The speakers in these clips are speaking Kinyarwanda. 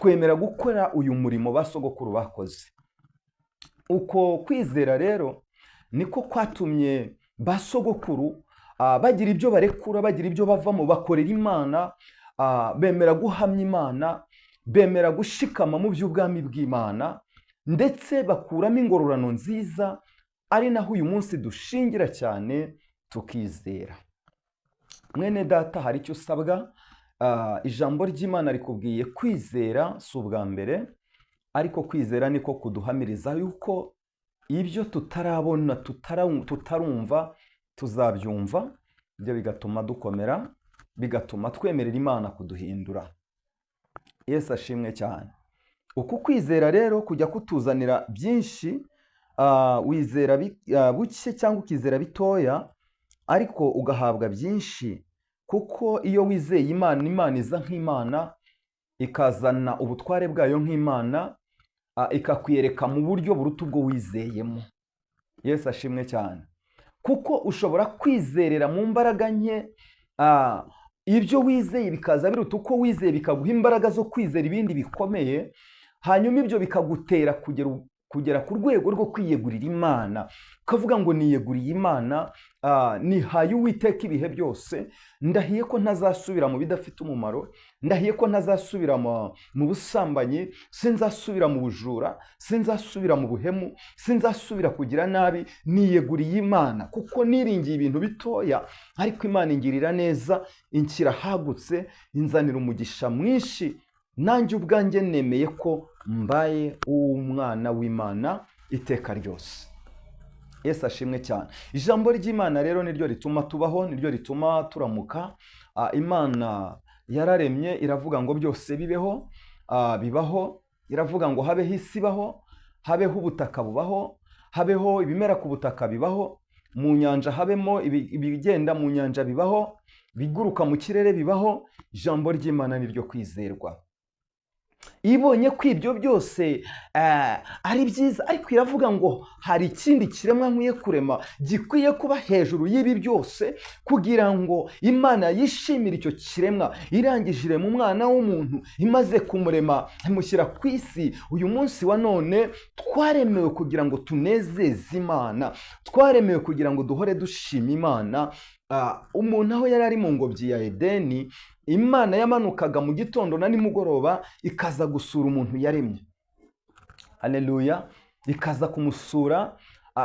Twemera gukora uyu murimo ba sogokuru bakoze. Uko kwizera rero niko kwatumye ba sogokuru bagira ibyo barekura, bagira ibyo bavamo, bakorera Imana, bemera guhamya Imana, bemera gushikama mu by'ubwami bw'Imana, ndetse bakuramo ingororano nziza, ari naho uyu munsi dushingira cyane tukizera. Mwene data, hari icyo usabwa. Ijambo ry'Imana rikubwiye kwizera si ubwa mbere, ariko kwizera niko kuduhamiriza yuko ibyo tutarabona, tutarumva, tuzabyumva. Ibyo bigatuma dukomera, bigatuma twemerera Imana kuduhindura. Yesu ashimwe cyane. Uku kwizera rero kujya kutuzanira byinshi. Wizera buke cyangwa ukizera bitoya, ariko ugahabwa byinshi, kuko iyo wizeye Imana, Imana iza nk'Imana, ikazana ubutware bwayo nk'Imana, ikakwiyereka mu buryo buruta ubwo wizeyemo. Yesu ashimwe cyane. Kuko ushobora kwizerera mu mbaraga nke, ibyo wizeye bikaza biruta uko wizeye, bikaguha imbaraga zo kwizera ibindi bikomeye, hanyuma ibyo bikagutera kugera ku rwego rwo kwiyegurira Imana, ukavuga ngo niyeguriye Imana, nihaye Uwiteka ibihe byose, ndahiye ko ntazasubira mu bidafite umumaro, ndahiye ko ntazasubira mu busambanyi, sinzasubira mu bujura, sinzasubira mu buhemu, sinzasubira kugira nabi, niyeguriye Imana kuko niringiye ibintu bitoya, ariko Imana ingirira neza, inshyira ahagutse, inzanira umugisha mwinshi, nanjye ubwanjye nemeye ko mbaye umwana w'Imana iteka ryose. Yesu ashimwe cyane. Ijambo ry'Imana rero niryo rituma tubaho, niryo rituma turamuka. Imana yararemye iravuga ngo byose bibeho, bibaho. Iravuga ngo habeho isi ibaho, habeho ubutaka bubaho, habeho ibimera ku butaka bibaho, mu nyanja habemo ibigenda mu nyanja bibaho, biguruka mu kirere bibaho. Ijambo ry'Imana niryo kwizerwa. Ibonye ko ibyo byose ari byiza, ariko iravuga ngo hari ikindi kiremwa nkwiye kurema gikwiye kuba hejuru y'ibi byose, kugira ngo Imana yishimire icyo kiremwa. Irangije irema umwana w'umuntu, imaze kumurema imushyira ku isi. Uyu munsi wa none twaremewe kugira ngo tunezeze Imana, twaremewe kugira ngo duhore dushima Imana. Umuntu aho yari ari mu ngobyi ya Edeni, Imana yamanukaga mu gitondo na nimugoroba ikaza gusura umuntu yaremye. Haleluya! Ikaza kumusura,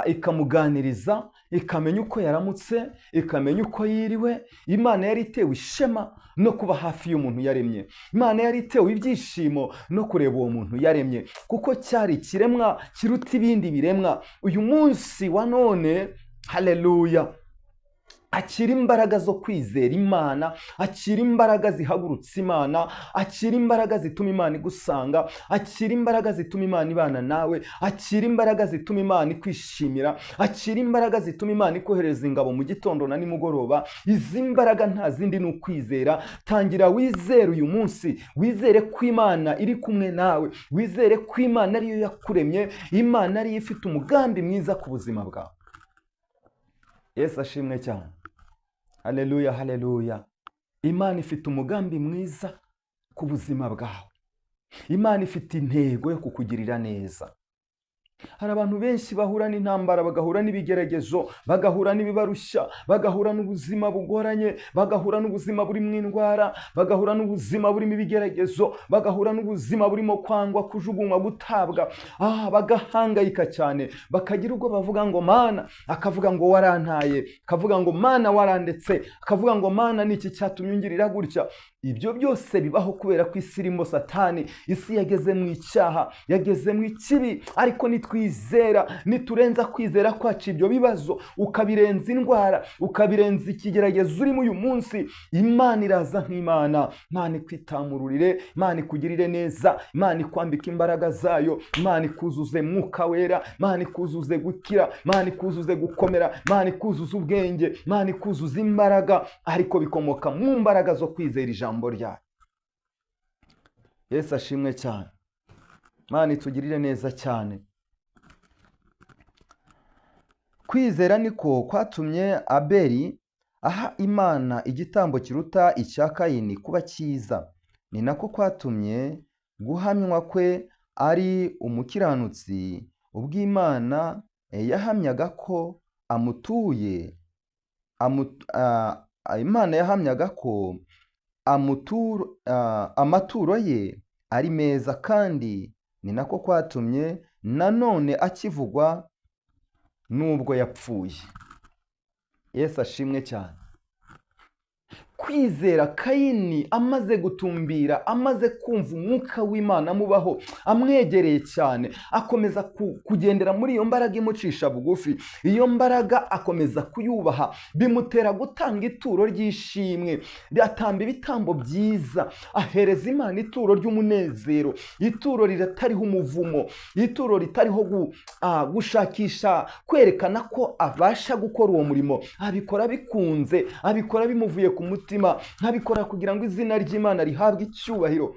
ikamuganiriza, ikamenya uko yaramutse, ikamenya uko yiriwe. Imana yari itewe ishema no kuba hafi y'umuntu yaremye. Imana yari itewe ibyishimo no kureba uwo muntu yaremye, kuko cyari ikiremwa kiruta ibindi biremwa. Uyu munsi wa none, haleluya, akira imbaraga zo kwizera Imana, akira imbaraga zihagurutsa Imana, akira imbaraga zituma Imana igusanga, akira imbaraga zituma Imana ibana nawe, akira imbaraga zituma Imana ikwishimira, akira imbaraga zituma Imana ikohereza ingabo mu gitondo na nimugoroba. Izi mbaraga nta zindi, ni ukwizera. Tangira wizere uyu munsi, wizere ko Imana iri kumwe nawe, wizere ko Imana ariyo yakuremye, Imana ariyo ifite umugambi mwiza ku buzima bwawe. Yesu ashimwe cyane. Haleluya, haleluya. Imana ifite umugambi mwiza ku buzima bwawe. Imana ifite intego yo kukugirira neza. Hari abantu benshi bahura n'intambara, bagahura n'ibigeragezo, bagahura n'ibibarushya, bagahura n'ubuzima bugoranye, bagahura n'ubuzima burimo indwara, bagahura n'ubuzima burimo ibigeragezo, bagahura n'ubuzima burimo kwangwa, kujugunywa, gutabwa, bagahangayika cyane, bakagira ubwo bavuga ngo Mana, akavuga ngo warantaye, akavuga ngo Mana warandetse, akavuga ngo Mana niki cyatumye ungirira gutya. Ibyo byose bibaho kubera ko isi irimo Satani, isi yageze mu icyaha, yageze mu ikibi. Ariko nitwizera, niturenza kwizera kwacu ibyo bibazo, ukabirenza indwara, ukabirenza ikigeragezo urimo uyu munsi, Imana iraza nk'Imana. Imana ikwitamururire, Imana ikugirire neza, Imana ikwambika imbaraga zayo, Imana ikuzuze mwuka wera, Imana ikuzuze gukira, Imana ikuzuze gukomera, Imana ikuzuze ubwenge, Imana ikuzuze imbaraga, ariko bikomoka mu mbaraga zo kwizera ijambo ryayo. Yesu ashimwe cyane. Imana itugirire neza cyane. Kwizera niko kwatumye Abeli aha Imana igitambo kiruta icya Kayini kuba cyiza. Ni nako kwatumye Guhamywa kwe ari umukiranutsi, ubw'Imana yahamyaga ko amutuye, Imana yahamyaga ko amaturo ye ari meza, kandi ni nako kwatumye nanone akivugwa nubwo yapfuye. Yesu ashimwe cyane. Kwizera Kayini amaze gutumbira, amaze kumva umwuka w'Imana amubaho, amwegereye cyane, akomeza kugendera muri iyo mbaraga imucisha bugufi, iyo mbaraga akomeza kuyubaha, bimutera gutanga ituro ry'ishimwe, atamba ibitambo byiza, ahereza Imana ituro ry'umunezero, ituro ritariho umuvumo, ituro ritariho gushakisha kwerekana ko abasha gukora uwo murimo, abikora bikunze, abikora bimuvuye ku mutima, nkabikora kugira ngo izina ry'Imana rihabwe icyubahiro.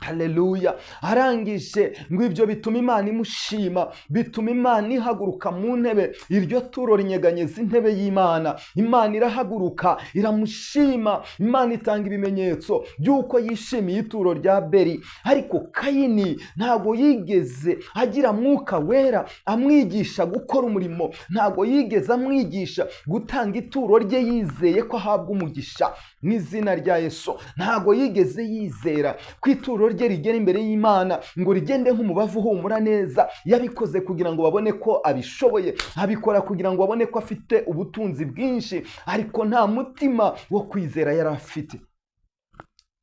Haleluya. Arangije ngo ibyo bituma Imana imushima, bituma Imana ihaguruka mu ntebe, iryo turo rinyeganyeza intebe y'Imana. Imana irahaguruka iramushima, Imana itanga ibimenyetso by'uko yishimiye ituro rya Abeli. Ariko Kayini ntago yigeze agira mwuka wera amwigisha gukora umurimo, ntago yigeze amwigisha gutanga ituro rye yizeye ko ahabwa umugisha mu izina rya Yesu. Ntago yigeze yizera ko ituro rye rigera imbere y'Imana ngo rigende nk'umubavu uhumura neza. Yabikoze kugira ngo babone ko abishoboye, abikora kugira ngo babone ko afite ubutunzi bwinshi, ariko nta mutima wo kwizera yari afite.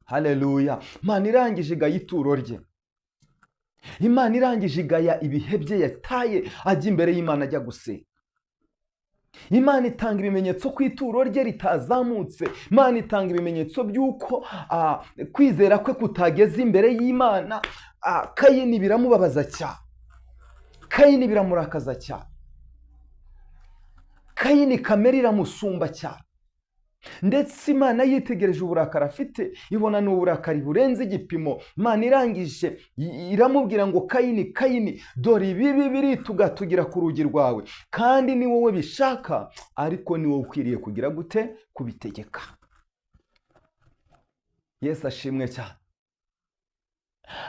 Haleluya. Imana irangije igaya ituro rye, Imana irangije igaya ibihe bye yataye ajya imbere y'Imana ajya gusenga. Imana itanga ibimenyetso ko ituro rye ritazamutse. Imana itanga ibimenyetso by'uko kwizera kwe kutageze imbere y'Imana. Kayini biramubabaza cyane, Kayini biramurakaza cyane, Kayini kamere iramusumba cyane. Ndetse Imana yitegereje uburakari afite, ibona ni uburakari burenze igipimo. Imana irangije iramubwira ngo Kayini, Kayini, dore ibibi biritugatugira ku rugi rwawe, kandi ni wowe bishaka, ariko ni wowe ukwiriye kugira gute? Kubitegeka. Yesu ashimwe cyane.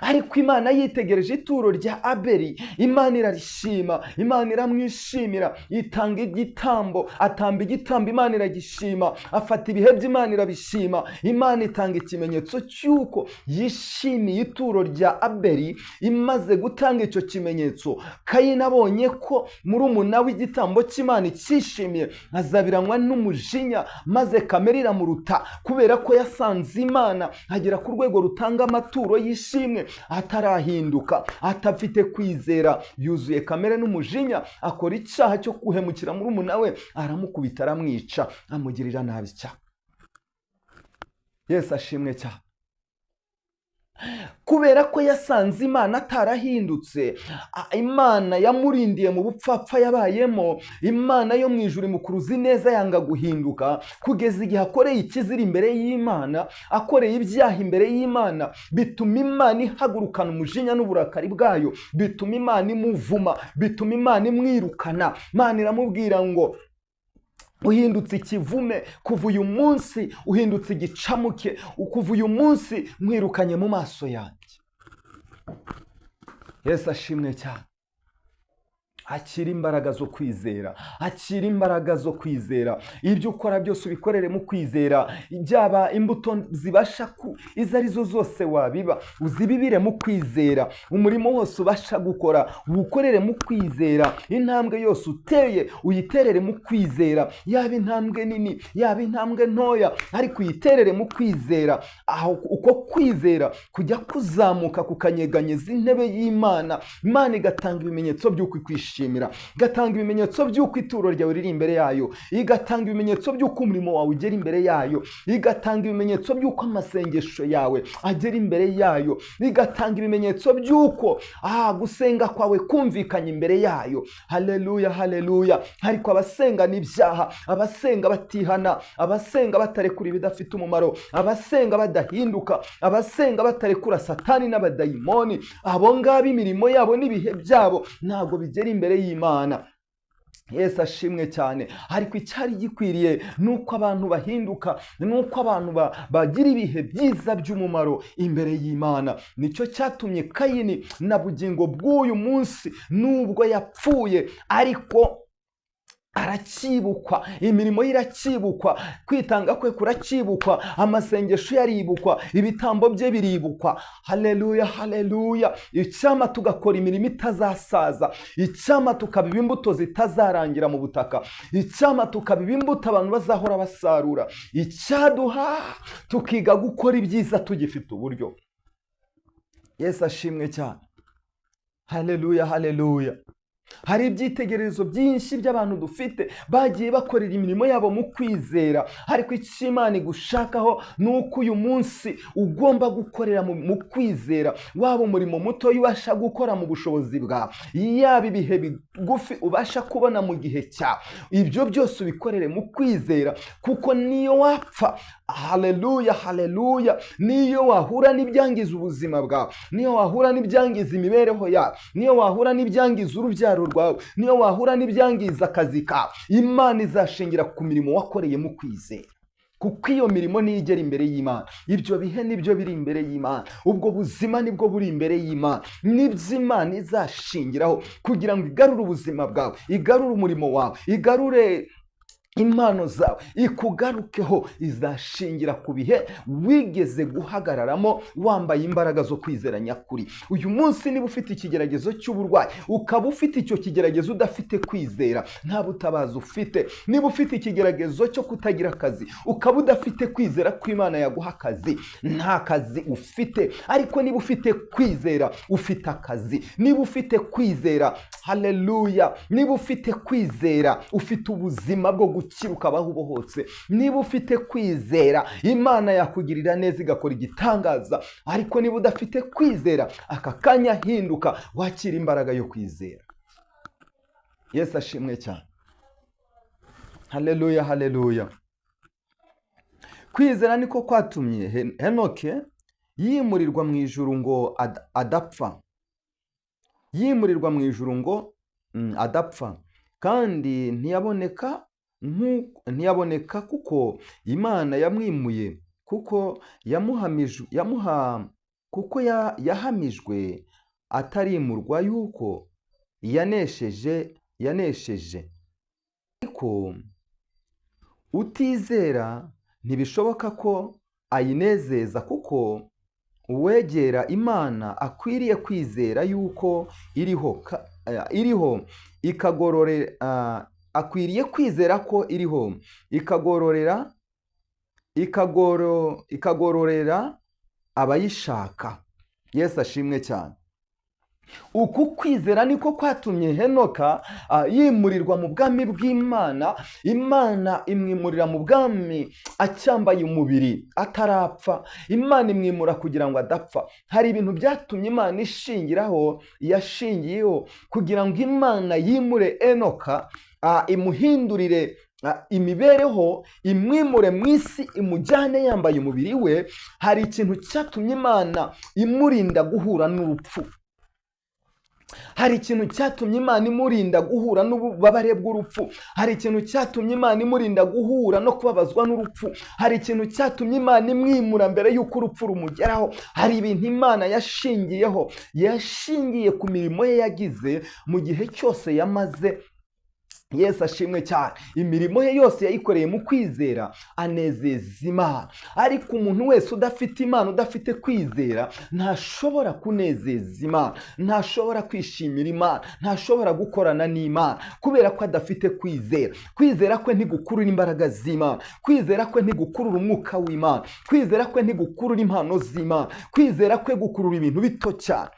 Ariko Imana yitegereje ituro rya Abeli, Imana irarishima, Imana iramwishimira, itanga igitambo, atamba igitambo, Imana iragishima, afata ibihe by'Imana irabishima. Imana itanga ikimenyetso cy'uko yishimiye ituro rya Abeli. Imaze gutanga icyo kimenyetso, Kayini abonye ko murumuna w'igitambo cy'Imana icyishimiye, azabiranywa n'umujinya, maze kamere iramuruta, kubera ko yasanze Imana agera ku rwego rutanga amaturo yishimye, atarahinduka, atafite kwizera, yuzuye kamere n'umujinya, akora icyaha cyo kuhemukira murumuna we, aramukubita, aramwica, amugirira nabi cyane. Yesu ashimwe cyane. Kubera ko yasanze Imana atarahindutse, Imana yamurindiye mu bupfapfa yabayemo, Imana yo mu ijuru imukuruza ineza yanga guhinduka, kugeza igihe akoreye ikizira imbere y'Imana, akoreye ibyaha imbere y'Imana, bituma Imana ihagurukana umujinya n'uburakari bwayo, bituma Imana imuvuma, bituma Imana imwirukana. Imana iramubwira ngo uhindutse ikivume kuva uyu munsi, uhindutse igicamuke kuva uyu munsi, mwirukanye mu maso yanjye. Yesu ashimwe cyane. Akira imbaraga zo kwizera, akira imbaraga zo kwizera. Ibyo ukora byose ubikorere mu kwizera, byaba imbuto zibasha ku izo arizo zose wabiba, uzibibire mu kwizera. Umurimo wose ubasha gukora uwukorere mu kwizera. Intambwe yose uteye uyiterere mu kwizera, yaba intambwe nini, yaba intambwe ntoya, ariko uyiterere mu kwizera. Aho uko kwizera kujya kuzamuka kukanyeganyeza intebe y'Imana, Imana igatanga ibimenyetso by'uko ikwishimira, igatanga ibimenyetso by'uko ituro ryawe riri imbere yayo, igatanga ibimenyetso by'uko umurimo wawe ugera imbere yayo, igatanga ibimenyetso by'uko amasengesho yawe agera imbere yayo, igatanga ibimenyetso by'uko gusenga kwawe kumvikanye imbere yayo. Haleluya, haleluya. Ariko abasenga n'ibyaha, abasenga batihana, abasenga batarekura ibidafite umumaro, abasenga badahinduka, abasenga batarekura Satani n'abadayimoni, abo ngabo imirimo yabo n'ibihe byabo ntabwo bigera imbere y'Imana. Yesu ashimwe cyane. Ariko icyari gikwiriye nuko abantu bahinduka, nuko abantu bagira ibihe byiza by'umumaro imbere y'Imana. Nicyo cyatumye Kayini na bugingo bw'uyu munsi nubwo yapfuye ariko aracyibukwa, imirimo ye iracyibukwa, kwitanga kwe kuracyibukwa, amasengesho yaribukwa, ibitambo bye biribukwa. Haleluya, haleluya. Icyama tugakora imirimo itazasaza, icyama tukabiba imbuto zitazarangira mu butaka, icyama tukabiba imbuto abantu bazahora basarura, icyaduha tukiga gukora ibyiza tugifite uburyo. Yesu ashimwe cyane. Haleluya, haleluya. Hari ibyitegererezo byinshi by'abantu dufite bagiye bakorera imirimo yabo mu kwizera, ariko icyo Imana igushakaho ni uko uyu munsi ugomba gukorera mu kwizera. Waba umurimo muto ubasha gukora mu bushobozi bwawe, yaba ibihe bigufi ubasha kubona mu gihe cyawe, ibyo byose ubikorere mu kwizera, kuko niyo wapfa, haleluya, haleluya, niyo wahura n'ibyangiza ubuzima bwawe, niyo wahura n'ibyangiza imibereho yawe, niyo wahura n'ibyangiza urubyaro rwawe, niyo wahura n'ibyangiza akazi kawe, Imana izashingira ku mirimo wakoreye mu kwizera, kuko iyo mirimo niyo igera imbere y'Imana. Ibyo bihe nibyo biri imbere y'Imana, ubwo buzima nibwo buri imbere y'Imana, nibyo Imana izashingiraho kugira ngo igarure ubuzima bwawe, igarure umurimo wawe, igarure impano zawe, ikugarukeho. Izashingira ku bihe wigeze guhagararamo wambaye imbaraga zo kwizera nyakuri. Uyu munsi niba ufite ikigeragezo cy'uburwayi, ukaba ufite icyo kigeragezo udafite kwizera, nta butabazi ufite. Niba ufite ikigeragezo cyo kutagira akazi, ukaba udafite kwizera ko Imana yaguha akazi, nta kazi ufite. Ariko niba ufite kwizera, ufite akazi. Niba ufite kwizera, haleluya, niba ufite kwizera, ufite ubuzima bwo gukira ukabaho ubohotse. Niba ufite kwizera, Imana yakugirira neza igakora igitangaza. Ariko niba udafite kwizera, aka kanya hinduka wakira imbaraga yo kwizera. Yesu ashimwe cyane. Haleluya, haleluya. Kwizera niko kwatumye Henoke yimurirwa mu ijuru ngo adapfa, yimurirwa mu ijuru ngo adapfa, kandi ntiyaboneka kuko Imana yamwimuye, kuko yahamijwe atarimurwa yuko yanesheje. Ariko utizera ntibishoboka ko ayinezeza, kuko uwegera Imana akwiriye kwizera yuko iriho ikagororera, akwiriye kwizera ko iriho ikagororera ikagororera abayishaka. Yesu ashimwe cyane. Uku kwizera niko kwatumye Henoka yimurirwa mu bwami bw'Imana. Imana imwimurira mu bwami acyambaye umubiri atarapfa. Imana imwimura kugira ngo adapfa. Hari ibintu byatumye Imana ishingiraho, yashingiyeho kugira ngo Imana yimure Enoka, imuhindurire imibereho, imwimure mu isi, imujyane yambaye umubiri we. Hari ikintu cyatumye Imana imurinda guhura n'urupfu. Hari ikintu cyatumye Imana imurinda guhura n'ububabare bw'urupfu. Hari ikintu cyatumye Imana imurinda guhura no kubabazwa n'urupfu. Hari ikintu cyatumye Imana imwimura mbere y'uko urupfu rumugeraho. Hari ibintu Imana yashingiyeho, yashingiye ku mirimo ye yagize mu gihe cyose yamaze. Yesu ashimwe cyane. Imirimo ye yose yayikoreye mu kwizera, anezeza Imana. Ariko umuntu wese udafite Imana, udafite kwizera, ntashobora kunezeza Imana, ntashobora kwishimira Imana, ntashobora gukorana n'Imana, kubera ko adafite kwizera. Kwizera kwe ntigukurura imbaraga z'Imana, kwizera kwe ntigukurura umwuka w'Imana, kwizera kwe ntigukurura impano z'Imana, kwizera kwe gukurura ibintu bito cyane.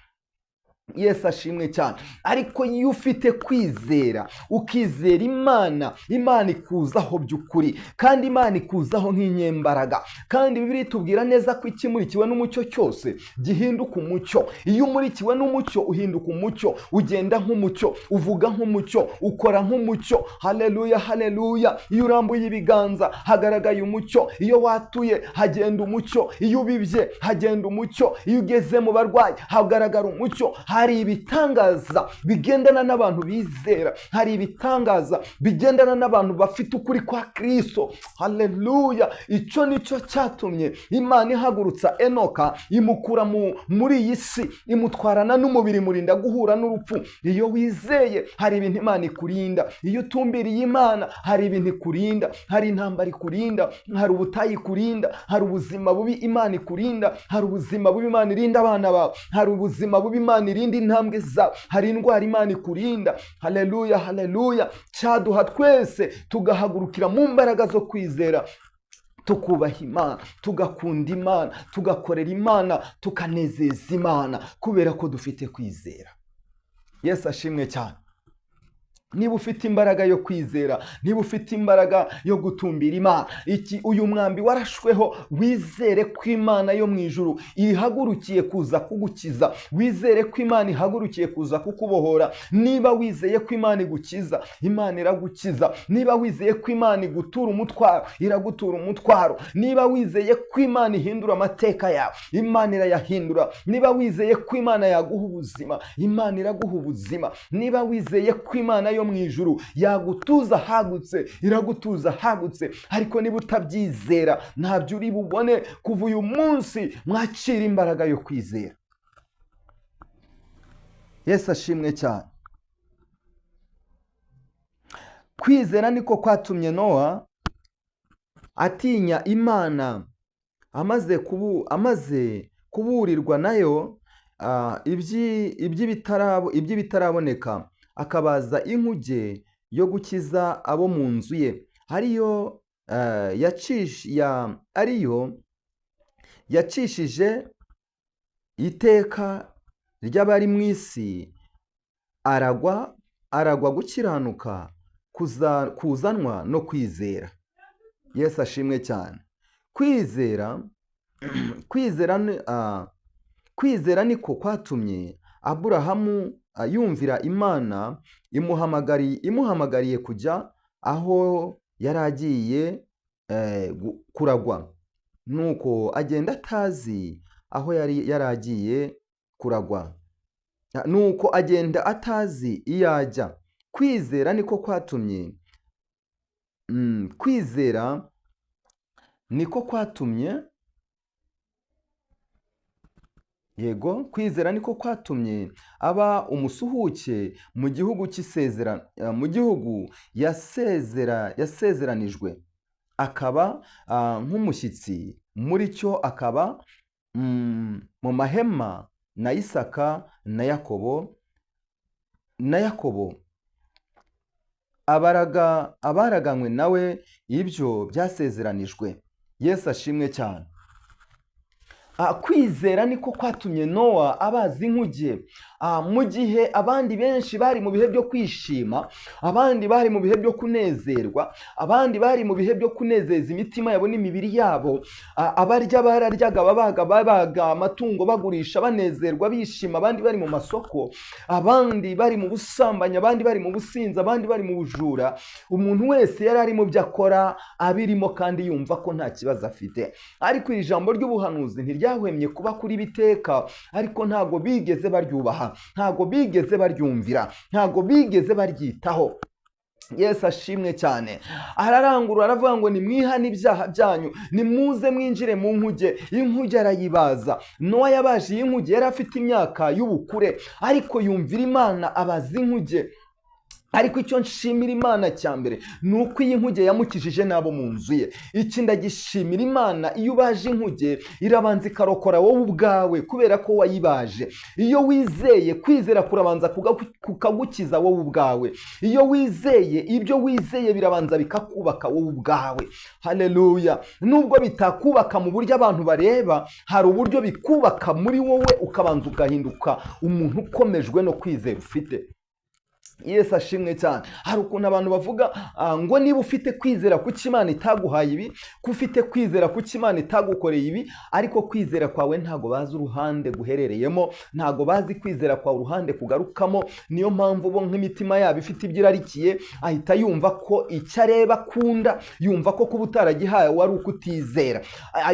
Yesu ashimwe cyane. Ariko iyo ufite kwizera, ukizera Imana, Imana ikuzaho by'ukuri, kandi Imana ikuzaho nk'inyembaraga. Kandi Bibiliya itubwira neza ko ikimurikiwe n'umucyo cyose gihinduka umucyo. Iyo umurikiwe n'umucyo uhinduka umucyo, ugenda nk'umucyo, uvuga nk'umucyo, ukora nk'umucyo. Haleluya, haleluya. Iyo urambuye ibiganza hagaragaye umucyo, iyo watuye hagenda umucyo, iyo ubibye hagenda umucyo, iyo ugeze mu barwayi hagaragara umucyo. Hari ibitangaza bigendana n'abantu bizera, hari ibitangaza bigendana n'abantu bafite ukuri kwa Kristo. Haleluya! Icyo nicyo cyatumye Imana ihagurutsa Enoka, imukura muri iyi si, imutwarana n'umubiri, imurinda guhura n'urupfu. Iyo wizeye hari ibintu Imana ikurinda, iyo utumbiriye Imana hari ibintu ikurinda, hari intambara ikurinda, hari ubutayu ikurinda, hari ubuzima bubi Imana ikurinda, hari ubuzima bubi Imana irinda abana bawe, hari ubuzima bubi Imana irinda intambwe zawe, hari indwara Imana ikurinda. Haleluya, haleluya! Cyaduha twese tugahagurukira mu mbaraga zo kwizera, tukubaha Imana, tugakunda Imana, tugakorera Imana, tukanezeza Imana, kubera ko dufite kwizera. Yesu ashimwe cyane. Niba ufite imbaraga yo kwizera, niba ufite imbaraga yo gutumbira Imana, iki uyu mwambi warashweho, wizere ko Imana yo mu ijuru ihagurukiye kuza kugukiza, wizere ko Imana ihagurukiye kuza kukubohora. Niba wizeye ko Imana igukiza, Imana iragukiza. Niba wizeye ko Imana igutura umutwaro, iragutura umutwaro. Niba wizeye ko Imana ihindura amateka yawe, Imana irayahindura. Niba wizeye ko Imana yaguha ubuzima, Imana iraguha ubuzima. Niba wizeye ko Imana yo mu ijuru yagutuza hagutse, iragutuza hagutse. Ariko niba utabyizera, ntabyo uri bubone. Kuva uyu munsi mwakira imbaraga yo kwizera. Yesu ashimwe cyane. Kwizera niko kwatumye Nowa atinya Imana amaze kuburirwa nayo iby'ibitaraboneka, akabaza inkuge yo gukiza abo mu nzu ye, ariyo yacishije iteka ry'abari mu isi, aragwa gukiranuka kuzanwa no kwizera. Yesu ashimwe cyane. Kwizera niko kwatumye Aburahamu yumvira Imana imuhamagariye kujya aho yari agiye kuragwa, nuko agenda atazi aho yari agiye kuragwa, nuko agenda atazi iyo ajya. Kwizera niko kwatumye yego, kwizera niko kwatumye aba umusuhuke mu gihugu cy'isezerano, mu gihugu yasezeranijwe, akaba nk'umushyitsi muri cyo, akaba mu mahema na Isaka na Yakobo abaraganywe nawe ibyo byasezeranijwe. Yesu ashimwe cyane. Kwizera niko kwatumye Nowa abaza inkuge mu gihe abandi benshi bari mu bihe byo kwishima, abandi bari mu bihe byo kunezerwa, abandi bari mu bihe byo kunezeza imitima yabo n'imibiri yabo. Abarya bararyaga, babaga amatungo, bagurisha, banezerwa, bishima, abandi bari mu masoko, abandi bari mu busambanyi, abandi bari mu businzi, abandi bari mu bujura. Umuntu wese yari ari mu byo akora abirimo kandi yumva ko nta kibazo afite. Ariko iri jambo ry'ubuhanuzi ntiryahwemye kuba kuri biteka, ariko ntago bigeze baryubaha, ntago bigeze baryumvira, ntago bigeze baryitaho. Yesu ashimwe cyane. Ararangurura aravuga ngo nimwihane ibyaha byanyu, nimuze mwinjire mu nkuge. Inkuge arayibaza. Nowa yabaje iyi nkuge, yari afite imyaka y'ubukure, ariko yumvira Imana abaza inkuge. Ariko icyo nshimira Imana cya mbere ni uko iyi nkuge yamukijije n'abo mu nzu ye. Iki ndagishimira Imana, iyo ubaje inkuge irabanza ikarokora wowe ubwawe kubera ko wayibaje. Iyo wizeye, kwizera kurabanza kukagukiza wowe ubwawe. Iyo wizeye, ibyo wizeye birabanza bikakubaka wowe ubwawe. Haleluya! Nubwo bitakubaka mu buryo abantu bareba, hari uburyo bikubaka muri wowe, ukabanza ugahinduka umuntu ukomejwe no kwizera ufite. Yesu ashimwe cyane. Hari ukuntu abantu bavuga ngo niba ufite kwizera kuki Imana itaguhaye ibi, ko ufite kwizera kuki Imana itagukoreye ibi, ariko kwizera kwawe ntago bazi uruhande guherereyemo, ntago bazi kwizera kwawe uruhande kugarukamo. Niyo mpamvu bo nk'imitima yabo ifite ibyo irarikiye, ahita yumva ko icyo areba akunda, yumva ko kuba utaragihaye wari ukutizera,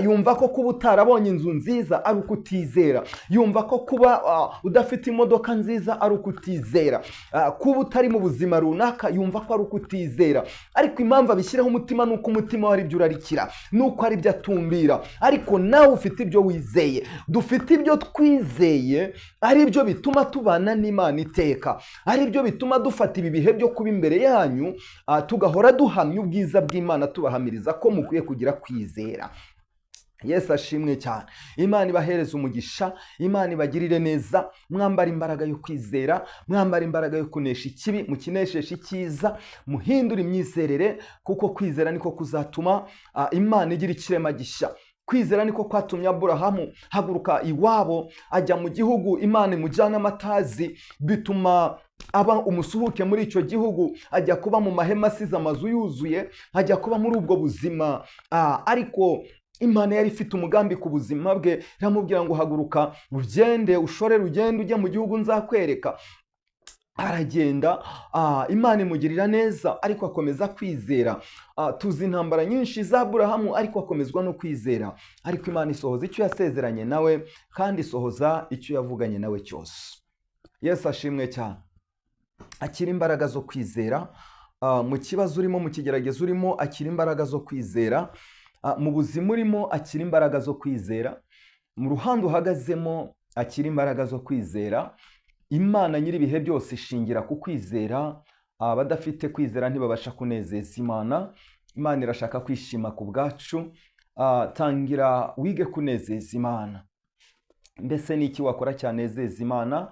yumva ko kuba utarabonye inzu nziza ari ukutizera, yumva ko kuba udafite imodoka nziza ari ukutizera, kuba utari mu buzima runaka yumva ko ari ukutizera. Ariko impamvu abishyiraho umutima ni uko umutima we ari byo urarikira, nuko ari byo atumbira. Ariko nawe ufite ibyo wizeye, dufite ibyo twizeye, ari byo bituma tubana n'Imana iteka, ari byo bituma dufata ibi bihe byo kuba imbere yanyu, tugahora duhamya ubwiza bw'Imana, tubahamiriza ko mukwiye kugira kwizera. Yesu ashimwe cyane. Imana ibahereze umugisha, Imana ibagirire neza, mwambara imbaraga yo kwizera, mwambara imbaraga yo kunesha ikibi, mukinesheshe icyiza, muhindure imyizerere, kuko kwizera niko kuzatuma Imana igira ikirema gishya. Kwizera niko kwatumye Aburahamu haguruka iwabo ajya mu gihugu Imana imujyana amatazi, bituma aba umusuhuke muri icyo gihugu, ajya kuba mu mahema asize amazu yuzuye, ajya kuba muri ubwo buzima. Ariko Imana yari ifite umugambi ku buzima bwe, iramubwira ngo haguruka ugende ushorere, ugende ujye mu gihugu nzakwereka. Aragenda, Imana imugirira neza, ariko akomeza kwizera. Tuzi intambara nyinshi za Aburahamu, ariko akomezwa no kwizera. Ariko Imana isohoza icyo yasezeranye nawe, kandi isohoza icyo yavuganye nawe cyose. Yesu ashimwe cyane. Akira imbaraga zo kwizera mu kibazo urimo, mu kigeragezo urimo, akira imbaraga zo kwizera. Mu buzima urimo, akira imbaraga zo kwizera. Mu ruhande uhagazemo, akira imbaraga zo kwizera. Imana nyir'ibihe byose ishingira ku kwizera. Abadafite kwizera ntibabasha kunezeza Imana. Imana irashaka kwishima ku bwacu. Tangira wige kunezeza Imana. Mbese ni iki wakora cyanezeza Imana?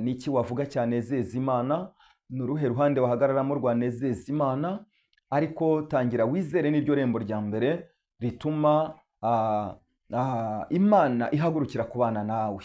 Ni iki wavuga cyanezeza Imana? Ni uruhe ruhande wahagararamo rwanezeza Imana? Ariko tangira wizere, n'iryo rembo rya mbere rituma Imana ihagurukira kubana nawe.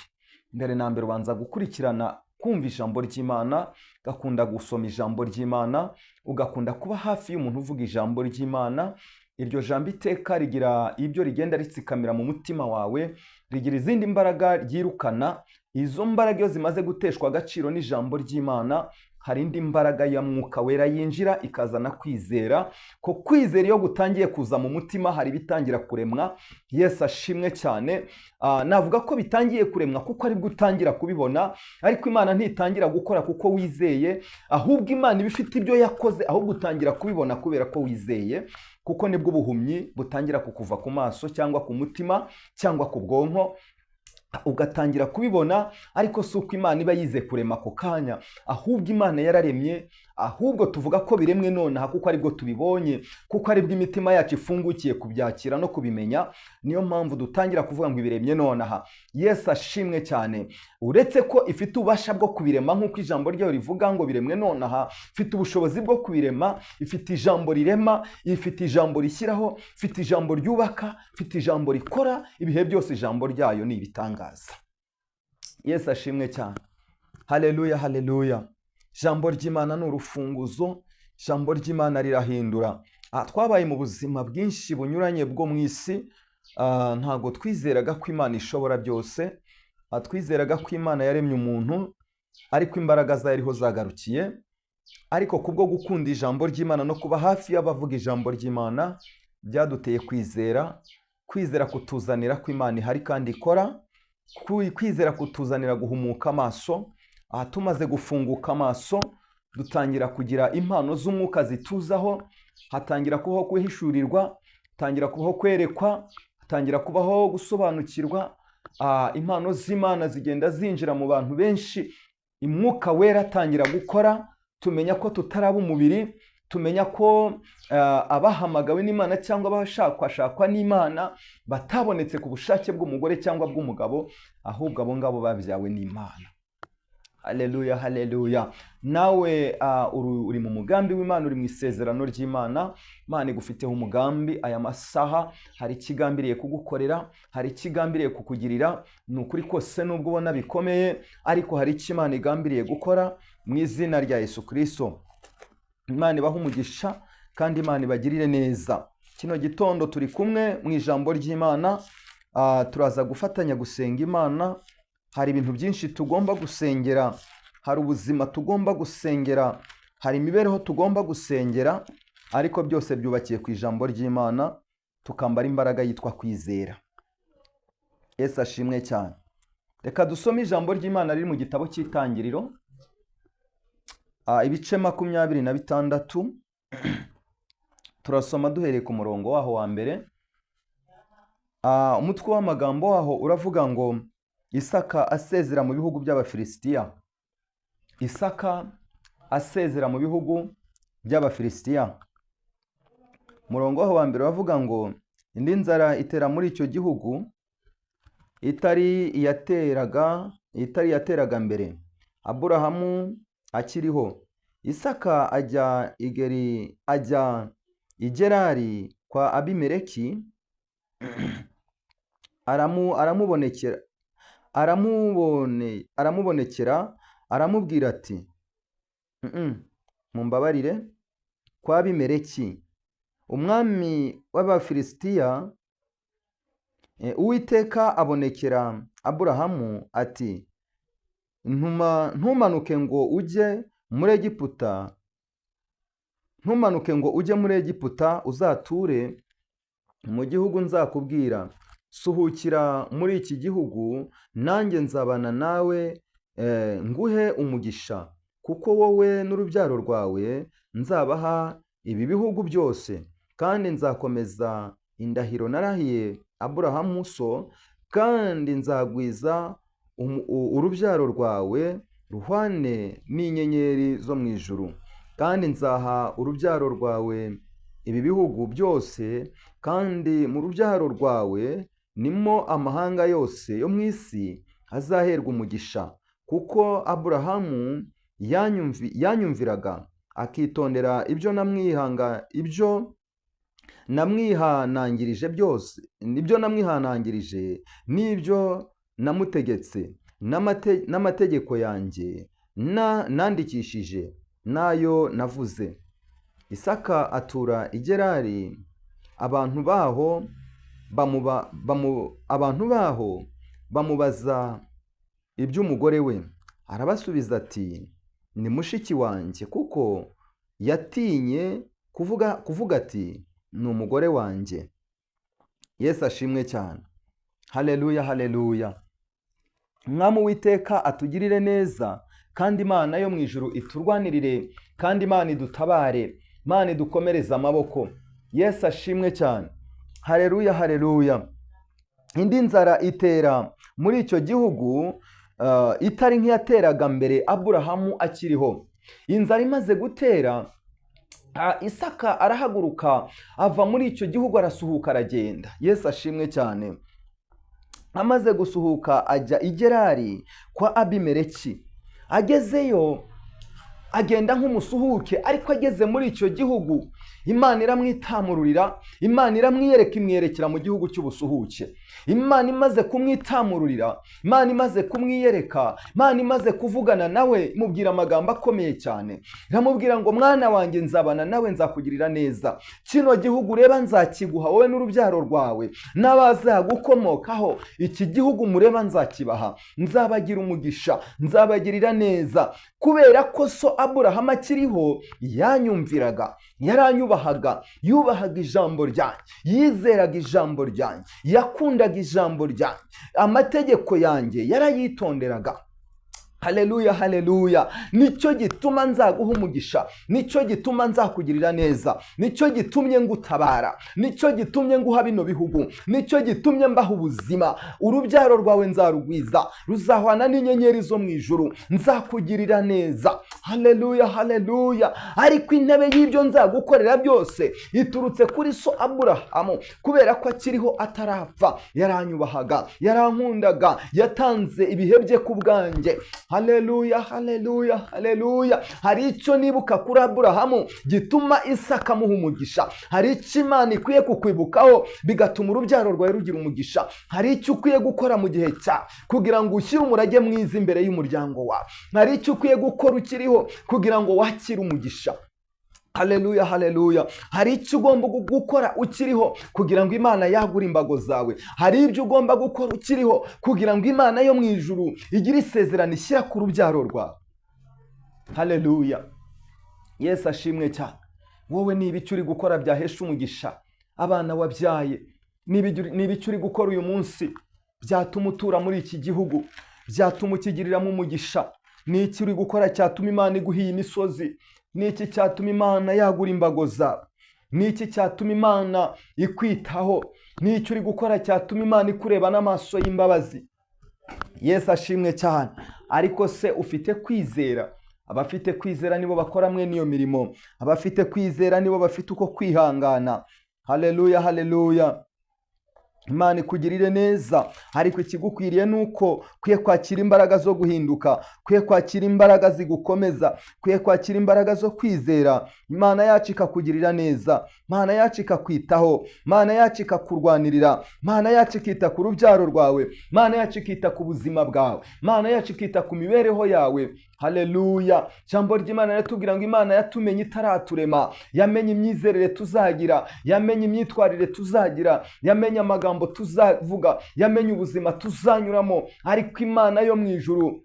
Mbere na mbere ubanza gukurikirana kumva ijambo ry'Imana, ugakunda gusoma ijambo ry'Imana, ugakunda kuba hafi y'umuntu uvuga ijambo ry'Imana. Iryo jambo iteka rigira ibyo rigenda ritsikamira mu mutima wawe, rigira izindi mbaraga ryirukana. Izo mbaraga iyo zimaze guteshwa agaciro n'ijambo ry'Imana, hari indi mbaraga ya Mwuka Wera yinjira ikazana kwizera. Ko kwizera iyo gutangiye kuza mu mutima, hari bitangira kuremwa. Yesu ashimwe cyane. Navuga ko bitangiye kuremwa kuko aribwo utangira kubibona, ariko Imana ntitangira gukora kuko wizeye, ahubwo Imana iba ifite ibyo yakoze, ahubwo utangira kubibona kubera ko wizeye, kuko nibwo ubuhumyi butangira kukuva ku maso cyangwa ku mutima cyangwa ku bwonko, ugatangira kubibona. Ariko si uko Imana iba yize kurema ako kanya, ahubwo Imana yararemye, ahubwo tuvuga ko biremwe nonaha kuko aribwo tubibonye, kuko aribwo imitima yacu ifungukiye kubyakira no kubimenya. Niyo mpamvu dutangira kuvuga ngo ibiremye nonaha. Yesu ashimwe cyane. Uretse ko ifite ububasha bwo kubirema nk'uko ijambo ryayo rivuga ngo biremwe nonaha, ifite ubushobozi bwo kubirema, ifite ijambo rirema, ifite ijambo rishyiraho, ifite ijambo ryubaka, ifite ijambo rikora. Ibihe byose ijambo ryayo ni ibitangaza. Yesu ashimwe cyane. Haleluya, haleluya. Ijambo ry'Imana ni urufunguzo, ijambo ry'Imana rirahindura. Twabaye mu buzima bwinshi bunyuranye bwo mu isi, ntago twizeraga ko Imana ishobora byose, twizeraga ko Imana yaremye umuntu, ariko imbaraga zayo ariho zagarukiye. Ariko kubwo gukunda ijambo ry'Imana no kuba hafi y'abavuga ijambo ry'Imana, byaduteye kwizera. Kwizera kutuzanira ko Imana ihari kandi ikora, kwizera kutuzanira guhumuka amaso. Tumaze gufunguka amaso, dutangira kugira impano z'umwuka zituzaho, hatangira kubaho guhishurirwa, hatangira kubaho kwerekwa, hatangira kubaho gusobanukirwa. Impano z'Imana zigenda zinjira mu bantu benshi, Umwuka Wera atangira gukora. Tumenya ko tutaraba umubiri, tumenya ko abahamagawe n'Imana cyangwa abashakwashakwa n'Imana batabonetse ku bushake bw'umugore cyangwa bw'umugabo, ahubwo abo ngabo babyawe n'Imana. Haleluya, haleluya. Nawe uri mu mugambi w'Imana, uri mu isezerano ry'Imana. Imana igufiteho umugambi aya masaha, hari ikigambiriye kugukorera, hari ikigambiriye kukugirira. Ni ukuri kose nubwo ubona bikomeye, ariko hari icyo Imana igambiriye gukora mu izina rya Yesu Kristo. Imana ibahe umugisha kandi Imana ibagirire neza. Kino gitondo turi kumwe mu ijambo ry'Imana, turaza gufatanya gusenga Imana. Hari ibintu byinshi tugomba gusengera, hari ubuzima tugomba gusengera, hari imibereho tugomba gusengera, ariko byose byubakiye ku ijambo ry'Imana, tukambara imbaraga yitwa kwizera. Yesu ashimwe cyane. Reka dusome ijambo ry'Imana riri mu gitabo cy'Itangiriro, ibice 26. Turasoma duhereye ku murongo waho wa mbere. Umutwe w'amagambo waho uravuga ngo Isaka asezera mu bihugu by'Abafilisitiya. Isaka asezera mu bihugu by'Abafilisitiya. Umurongo waho wa mbere uravuga ngo indi nzara itera muri icyo gihugu itari iyateraga mbere, Aburahamu akiriho. Isaka ajya i Gerari kwa Abimeleki, aramubonekera aramubwira ati mumbabarire, kwa Abimeleki umwami w'Abafilisitiya. Uwiteka abonekera Aburahamu ati ntumanuke ngo ujye muri Egiputa, ntumanuke ngo ujye muri Egiputa, uzature mu gihugu nzakubwira. Suhukira muri iki gihugu, nanjye nzabana nawe, nguhe umugisha, kuko wowe n'urubyaro rwawe nzabaha ibi bihugu byose, kandi nzakomeza indahiro narahiye Aburahamu so, kandi nzagwiza urubyaro rwawe ruhwane n'inyenyeri zo mu ijuru, kandi nzaha urubyaro rwawe ibi bihugu byose, kandi mu rubyaro rwawe nimo amahanga yose yo mu isi azaherwa umugisha, kuko Aburahamu yanyumviraga akitondera ibyo namwihanangirije byose, nibyo namwihanangirije n'ibyo namutegetse, n'amategeko yanjye nandikishije nayo navuze. Isaka atura i Gerari, abantu baho bamubaza iby'umugore we. Arabasubiza ati ni mushiki wanjye, kuko yatinye kuvuga ati ni umugore wanjye. Yesu ashimwe cyane. Haleluya, haleluya. Mwami Uwiteka atugirire neza, kandi Imana yo mu ijuru iturwanirire, kandi Imana idutabare, Imana idukomereze amaboko. Yesu ashimwe cyane. Haleluya, haleluya. Indi nzara itera muri icyo gihugu itari nk'iyateraga mbere Aburahamu akiriho. Inzara imaze gutera, Isaka arahaguruka ava muri icyo gihugu arasuhuka aragenda. Yesu ashimwe cyane. Amaze gusuhuka ajya i Gerari kwa Abimeleki. Agezeyo agenda nk'umusuhuke, ariko ageze muri icyo gihugu Imana iramwitamururira, Imana iramwiyereka, imwerekera mu gihugu cy'ubusuhuke. Imana imaze kumwitamururira, Imana imaze kumwiyereka, Imana imaze kuvugana nawe, imubwira amagambo akomeye cyane. Iramubwira ngo mwana wanjye nzabana nawe, nzakugirira neza. Kino gihugu ureba nzakiguha wowe n'urubyaro rwawe n'abazagukomokaho. Iki gihugu mureba nzakibaha, nzabagira umugisha, nzabagirira neza. Kubera ko so Aburahamu akiriho yanyumviraga, yaranyubahaga, yubahaga ijambo ryanjye, yizeraga ijambo ryanjye, yakundaga ijambo ryanjye, amategeko yanjye yarayitonderaga. Haleluya, haleluya. Nicyo gituma nzaguha umugisha, nicyo gituma nzakugirira neza, nicyo gitumye ngutabara, nicyo gitumye nguha bino bihugu, nicyo gitumye mbaha ubuzima. Urubyaro rwawe nzarugwiza, ruzahwana n'inyenyeri zo mu ijuru, nzakugirira neza. Haleluya, haleluya. Ariko intebe y'ibyo nzagukorera byose iturutse kuri so Aburahamu, kubera ko akiriho atarapfa yaranyubahaga, yarankundaga, yatanze ibihe bye ku bwanjye. Haleluya, haleluya, haleluya. Hari icyo nibuka kuri Aburahamu gituma Isaka amuha umugisha. Hari icyo Imana ikwiye kukwibukaho bigatuma urubyaro rwawe rugira umugisha. Hari icyo ukwiye gukora mu gihe cyawe kugira ngo ushyire umurage mwiza imbere y'umuryango wawe. Hari icyo ukwiye gukora ukiriho kugira ngo wakire umugisha. Haleluya, haleluya. Hari icyo ugomba gukora ukiriho kugira ngo Imana yagure imbago zawe. Hari ibyo ugomba gukora ukiriho kugira ngo Imana yo mu ijuru igire isezerano ishyira ku rubyaro rwawe. Haleluya. Yesu ashimwe cyane. Wowe niba icyo uri gukora byahesha umugisha abana wabyaye, niba icyo uri gukora uyu munsi byatuma utura muri iki gihugu, byatuma ukigiriramo umugisha, ni iki uri gukora cyatuma Imana iguha iyi misozi? Ni iki cyatuma Imana yagura imbago zawe? Ni iki cyatuma Imana ikwitaho? Ni iki uri gukora cyatuma Imana ikureba n'amaso y'imbabazi? Yesu ashimwe cyane. Ariko se ufite kwizera? Abafite kwizera nibo bakora mwe n'iyo mirimo. Abafite kwizera nibo bafite uko kwihangana. Haleluya, haleluya. Imana ikugirire neza. Ariko ikigukwiriye nuko kwiye kwakira imbaraga zo guhinduka, kwiye kwakira imbaraga zigukomeza, kwiye kwakira imbaraga zo kwizera. Imana yacu ikakugirira neza, Imana yacu ikakwitaho, Imana yacu ikakurwanirira, Imana yacu ikita ku rubyaro rwawe, Imana yacu ikita ku buzima bwawe, Imana yacu ikita ku mibereho yawe. Haleluya. Jambo ry'Imana riratubwira ngo Imana yatumenye itaraturema, yamenye imyizerere tuzagira, yamenye imyitwarire tuzagira, yamenye amagambo tuzavuga, yamenye ubuzima tuzanyuramo. Ariko Imana yo mu ijuru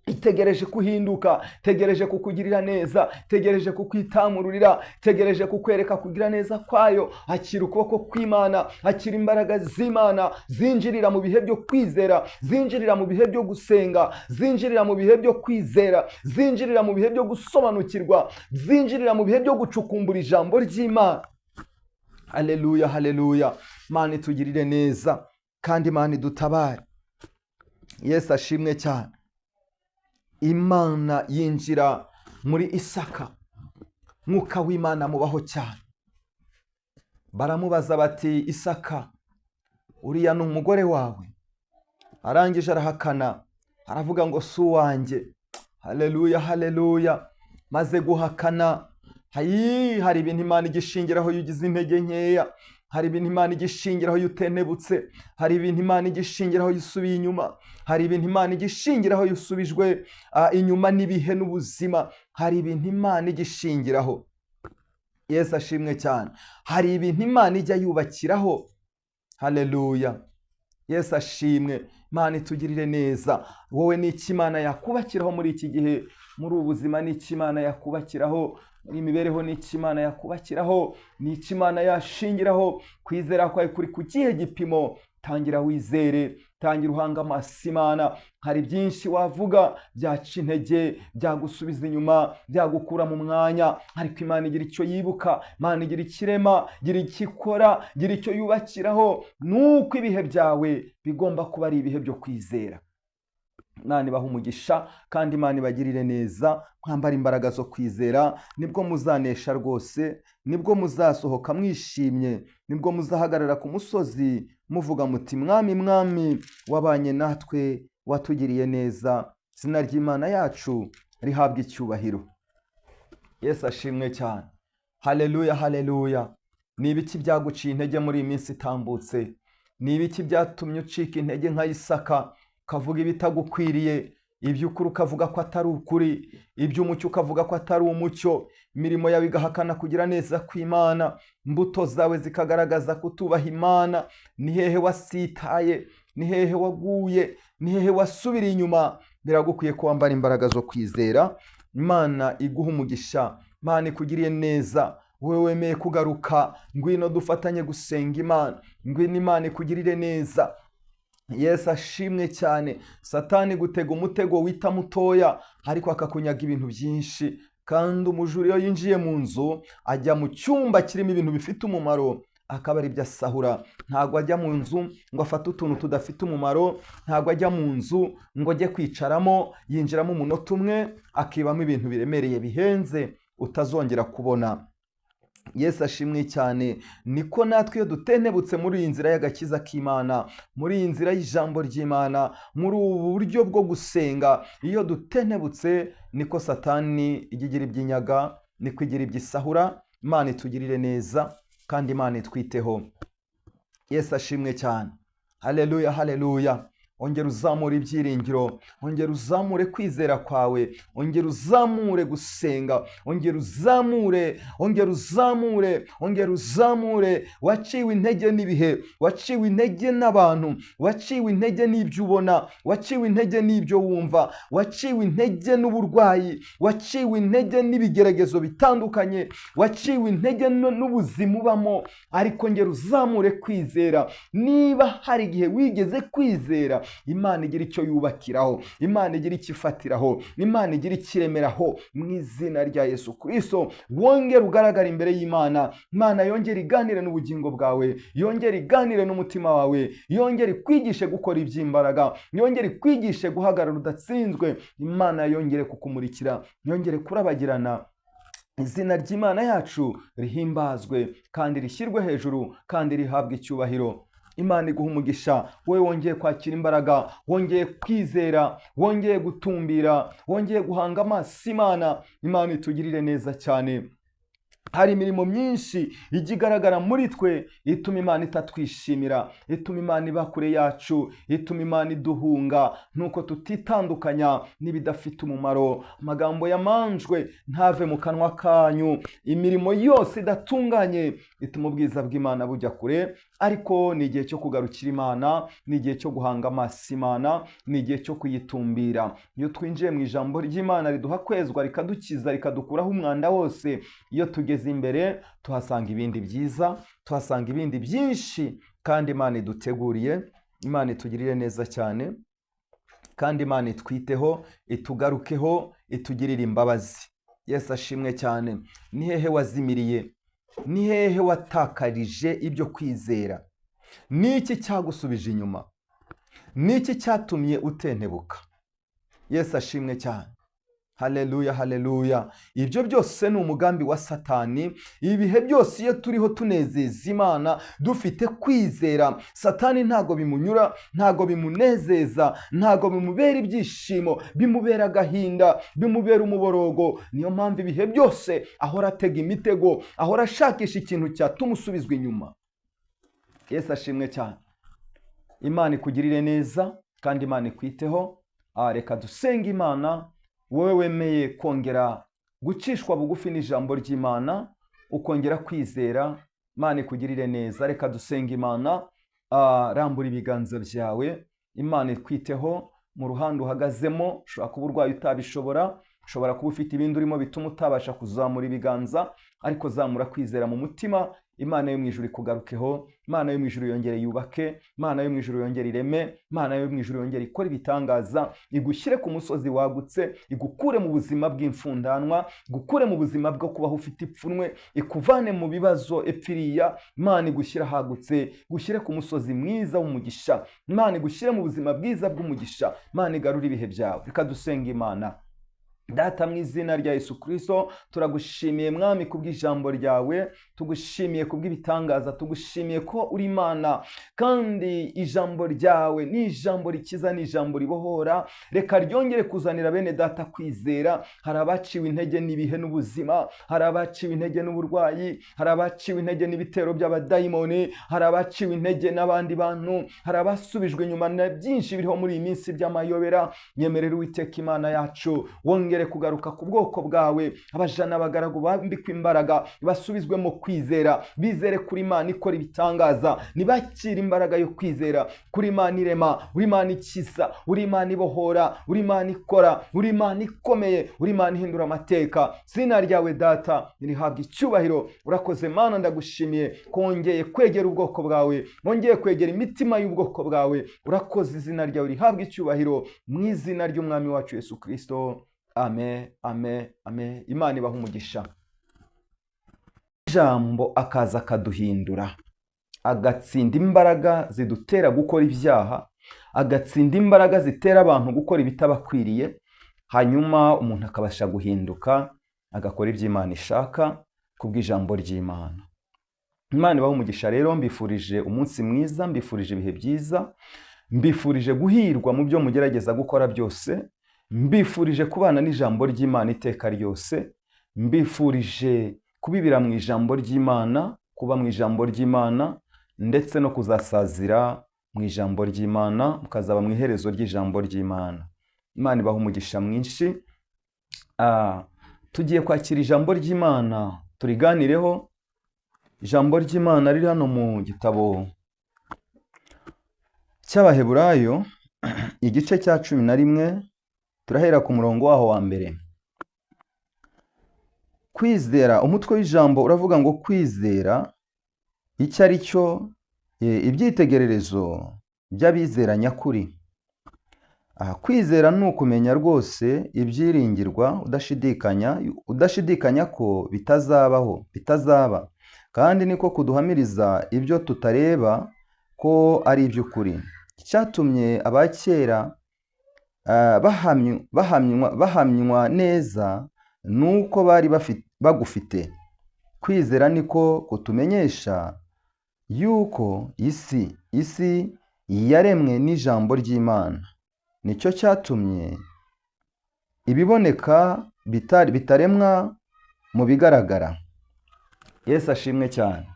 itegereje kuhinduka, tegereje kukugirira neza, tegereje kukwitamururira, tegereje kukwereka kugira neza kwayo. Akira ukuboko kw'Imana, akira imbaraga z'Imana zinjirira mu bihe byo kwizera, zinjirira mu bihe byo gusenga, zinjirira mu bihe byo kwizera, zinjirira mu bihe byo gusobanukirwa, zinjirira mu bihe byo gucukumbura ijambo ry'Imana. Haleluya, haleluya. Imana itugirire neza kandi Imana idutabare. Yesu ashimwe cyane. Imana yinjira muri Isaka, mwuka w'Imana mubaho cyane. Baramubaza bati Isaka, uriya ni umugore wawe? Arangije arahakana, aravuga ngo si uwanjye. Haleluya, haleluya. Maze guhakana, hari ibintu Imana igishingiraho iyo ugize intege nkeya, hari ibintu Imana igishingiraho iyo utenebutse, hari ibintu Imana igishingiraho iyo usubiye inyuma, hari ibintu Imana igishingiraho iyo usubijwe inyuma n'ibihe n'ubuzima, hari ibintu Imana igishingiraho. Yesu ashimwe cyane. Hari ibintu Imana ijya yubakiraho. Haleluya. Yesu ashimwe. Imana itugirire neza. Wowe ni iki Imana yakubakiraho muri iki gihe? Muri ubu buzima ni iki Imana yakubakiraho? Imibereho ni iki Imana yakubakiraho? Ni iki Imana yashingiraho? Kwizera kwawe kuri ku kihe gipimo? Tangira wizere, tangira uhanga amaso Imana. Hari byinshi wavuga byaca intege, byagusubiza inyuma, byagukura mu mwanya, ariko Imana igira icyo yibuka, Imana igira ikirema, igira icyo ikora, igira icyo yubakiraho. Nuko ibihe byawe bigomba kuba ari ibihe byo kwizera. Imana ibaha umugisha kandi Imana ibagirire neza. Mwambara imbaraga zo kwizera, nibwo muzanesha rwose, nibwo muzasohoka mwishimye, nibwo muzahagarara ku musozi muvuga muti Mwami, Mwami, wabanye natwe, watugiriye neza. Izina ry'Imana yacu rihabwa icyubahiro. Yesu ashimwe cyane. Haleluya, haleluya. Ni ibiki byaguciye intege muri iyi minsi itambutse? Ni ibiki byatumye ucika intege nka Isaka, ukavuga ibitagukwiriye, iby'ukuri ukavuga ko atari ukuri, iby'umucyo ukavuga ko atari umucyo, imirimo yawe igahakana kugira neza kw'Imana, imbuto zawe zikagaragaza kutubaha Imana? Ni hehe wasitaye? Ni hehe waguye? Ni hehe wasubiriye inyuma? Biragukwiye ko wambara imbaraga zo kwizera. Imana iguha umugisha, Imana ikugiriye neza. Wowe wemeye kugaruka, ngwino dufatanye gusenga Imana, ngwino Imana ikugirire neza. Yesu ashimwe cyane. Satani gutega umutego wita mutoya, ariko akakunyaga ibintu byinshi. Kandi umujura iyo yinjiye mu nzu ajya mu cyumba kirimo ibintu bifite umumaro, akaba ari ibyo asahura. Ntabwo ajya mu nzu ngo afate utuntu tudafite umumaro, ntabwo ajya mu nzu ngo ajye kwicaramo. Yinjiramo umunota umwe akibamo ibintu biremereye bihenze utazongera kubona. Yesu ashimwe cyane. Niko natwe iyo dutentebutse muri iyi nzira y'agakiza k'Imana, muri iyi nzira y'ijambo ry'Imana, muri ubu buryo bwo gusenga, iyo dutentebutse niko Satani ijya igira iby'inyaga, niko igira iby'isahura. Imana itugirire neza kandi Imana itwiteho. Yesu ashimwe cyane. Haleluya, haleluya. Ongera uzamure ibyiringiro, ongera uzamure kwizera kwawe, ongera uzamure gusenga, ongera uzamure, ongera uzamure, ongera uzamure. Waciwe intege n'ibihe, waciwe intege n'abantu, waciwe intege n'ibyo ubona, waciwe intege n'ibyo wumva, waciwe intege n'uburwayi, waciwe intege n'ibigeragezo bitandukanye, waciwe intege n'ubuzima ubamo, ariko ongera uzamure kwizera. Niba hari igihe wigeze kwizera, Imana igira icyo yubakiraho, Imana igira icyo ifatiraho, Imana igira icyo iremeraho mu izina rya Yesu Kristo. Wongere ugaragara imbere y'Imana, Imana yongere iganire n'ubugingo bwawe, yongere iganire n'umutima wawe, yongere ikwigishe gukora iby'imbaraga, yongere ikwigishe guhagarara udatsinzwe. Imana yongere kukumurikira, yongere kurabagirana. Izina ry'Imana yacu rihimbazwe kandi rishyirwe hejuru kandi rihabwe icyubahiro. Imana iguha umugisha, wowe wongeye kwakira imbaraga, wongeye kwizera, wongeye gutumbira, wongeye guhanga amaso Imana. Imana itugirire neza cyane. Hari imirimo myinshi ijya igaragara muri twe ituma Imana itatwishimira, ituma Imana iba kure yacu, ituma Imana iduhunga, nuko tutitandukanya n'ibidafite umumaro. Amagambo yamanjwe ntave mu kanwa kanyu. Imirimo yose idatunganye ituma ubwiza bw'Imana bujya kure, ariko ni igihe cyo kugarukira Imana, ni igihe cyo guhanga amaso Imana, ni igihe cyo kuyitumbira. Iyo twinjiye mu ijambo ry'Imana riduha kwezwa, rikadukiza, rikadukuraho umwanda wose, iyo tugeze imbere tuhasanga ibindi byiza, tuhasanga ibindi byinshi kandi Imana iduteguriye. Imana itugirire neza cyane kandi Imana itwiteho, itugarukeho, itugirire imbabazi. Yesu ashimwe cyane. Ni hehe wazimiriye? Ni hehe watakarije ibyo kwizera? Ni iki cyagusubije inyuma? Ni iki cyatumye utentebuka? Yesu ashimwe cyane. Haleluya, haleluya. Ibyo byose ni umugambi wa Satani. Ibihe byose iyo turiho tunezeza Imana, dufite kwizera, Satani ntago bimunyura, ntago bimunezeza, ntago bimubera ibyishimo, bimubera agahinda, bimubera umuborogo. Niyo mpamvu ibihe byose ahora atega imitego, ahora ashakisha ikintu cyatuma usubizwa inyuma. Yesu ashimwe cyane. Imana ikugirire neza kandi Imana ikwiteho. Reka dusenge Imana. Wowe wemeye kongera gucishwa bugufi n'ijambo ry'Imana, ukongera kwizera, Imana ikugirire neza. Reka dusenge Imana. Rambura ibiganza byawe, Imana ikwiteho mu ruhande uhagazemo. Ushobora kuba urwaye utabishobora, ushobora kuba ufite ibindi urimo bituma utabasha kuzamura ibiganza, ariko zamura kwizera mu mutima. Imana yo mu ijuru ikugarukeho, Imana yo mu ijuru yongere yubake, Imana yo mu ijuru yongere ireme, Imana yo mu ijuru yongere ikore ibitangaza, igushyire ku musozi wagutse, igukure mu buzima bw'imfundanwa, igukure mu buzima bwo kubaho ufite ipfunwe, ikuvane mu bibazo epfiriya. Imana igushyire ahagutse, igushyire ku musozi mwiza w'umugisha, Imana igushyire mu buzima bwiza bw'umugisha, Imana igarure ibihe byawe. Reka dusenge Imana. Data mu izina rya Yesu Kristo, turagushimiye Mwami kubw'ijambo ryawe, tugushimiye kubw'ibitangaza, tugushimiye ko uri Imana kandi ijambo ryawe ni ijambo rikiza, ni ijambo ribohora. Reka ryongere kuzanira bene data kwizera. Hari abaciwe intege n'ibihe n'ubuzima, hari abaciwe intege n'uburwayi, hari abaciwe intege n'ibitero by'abadayimoni, hari abaciwe intege n'abandi bantu, hari abasubijwe inyuma na byinshi biriho muri iyi minsi by'amayobera. Nyemerera Uwiteka Imana yacu wongere kugaruka ku bwoko bwawe, abajana abagaragu bambikwa imbaraga, basubizwemo kwizera, bizere kuri Imana ikora ibitangaza, nibakira imbaraga yo kwizera kuri Imana irema, uri Imana ikiza, uri Imana ibohora, uri Imana ikora, uri Imana ikomeye, uri Imana ihindura amateka. Izina ryawe Data nirihabwa icyubahiro. Urakoze Mana, ndagushimiye kongeye kwegera ubwoko bwawe, wongeye kwegera imitima y'ubwoko bwawe. Urakoze, izina ryawe rihabwa icyubahiro mu izina ry'Umwami wacu Yesu Kristo. Amen, amen, amen. Imana ibaha umugisha. Ijambo akaza akaduhindura, agatsinda imbaraga zidutera gukora ibyaha, agatsinda imbaraga zitera abantu gukora ibitabakwiriye, hanyuma umuntu akabasha guhinduka agakora ibyo Imana ishaka. kubw'ijambo ry'Imana. Imana ibahe umugisha rero, mbifurije umunsi mwiza, mbifurije ibihe byiza, mbifurije guhirwa mu byo mugerageza gukora byose, mbifurije kubana n'ijambo ry'Imana iteka ryose, mbifurije kubibira mu ijambo ry'Imana, kuba mu ijambo ry'Imana, ndetse no kuzasazira mu ijambo ry'Imana, mukazaba mu iherezo ry'ijambo ry'Imana. Imana ibahe umugisha mwinshi. Tugiye kwakira ijambo ry'Imana turiganireho. Ijambo ry'Imana riri hano mu gitabo cy'Abaheburayo, igice cya 11, turahera ku murongo waho wa mbere. Kwizera, umutwe w'ijambo uravuga ngo kwizera icyo ari cyo, ibyitegererezo by'abizera nyakuri. Kwizera ni ukumenya rwose ibyiringirwa udashidikanya ko bitazabaho, bitazaba, kandi niko kuduhamiriza ibyo tutareba ko ari iby'ukuri. Icyatumye abakera bahamywa neza nuko bari bagufite. Kwizera niko kutumenyesha yuko isi yaremwe n'ijambo ry'Imana. Nicyo cyatumye ibiboneka bitaremwa mu bigaragara. Yesu ashimwe cyane.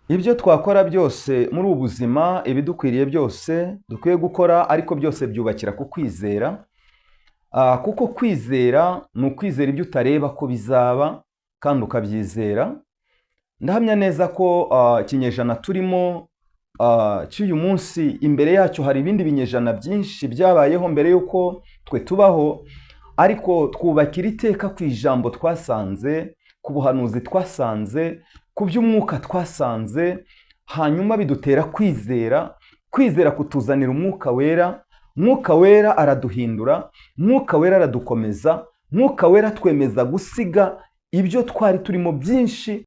Ibyo twakora byose muri ubu buzima, ibidukwiriye byose dukwiye gukora, ariko byose byubakira ku kwizera. Kuko kwizera ni ukwizera ibyo utareba ko bizaba kandi ukabyizera. Ndahamya neza ko ikinyejana turimo cy'uyu munsi, imbere yacyo hari ibindi binyejana byinshi byabayeho mbere y'uko twe tubaho, ariko twubakira iteka ku ijambo twasanze, ku buhanuzi twasanze, ku by'umwuka twasanze, hanyuma bidutera kwizera. Kwizera kutuzanira umwuka wera, mwuka wera araduhindura, mwuka wera aradukomeza, mwuka wera twemeza gusiga ibyo twari turimo byinshi.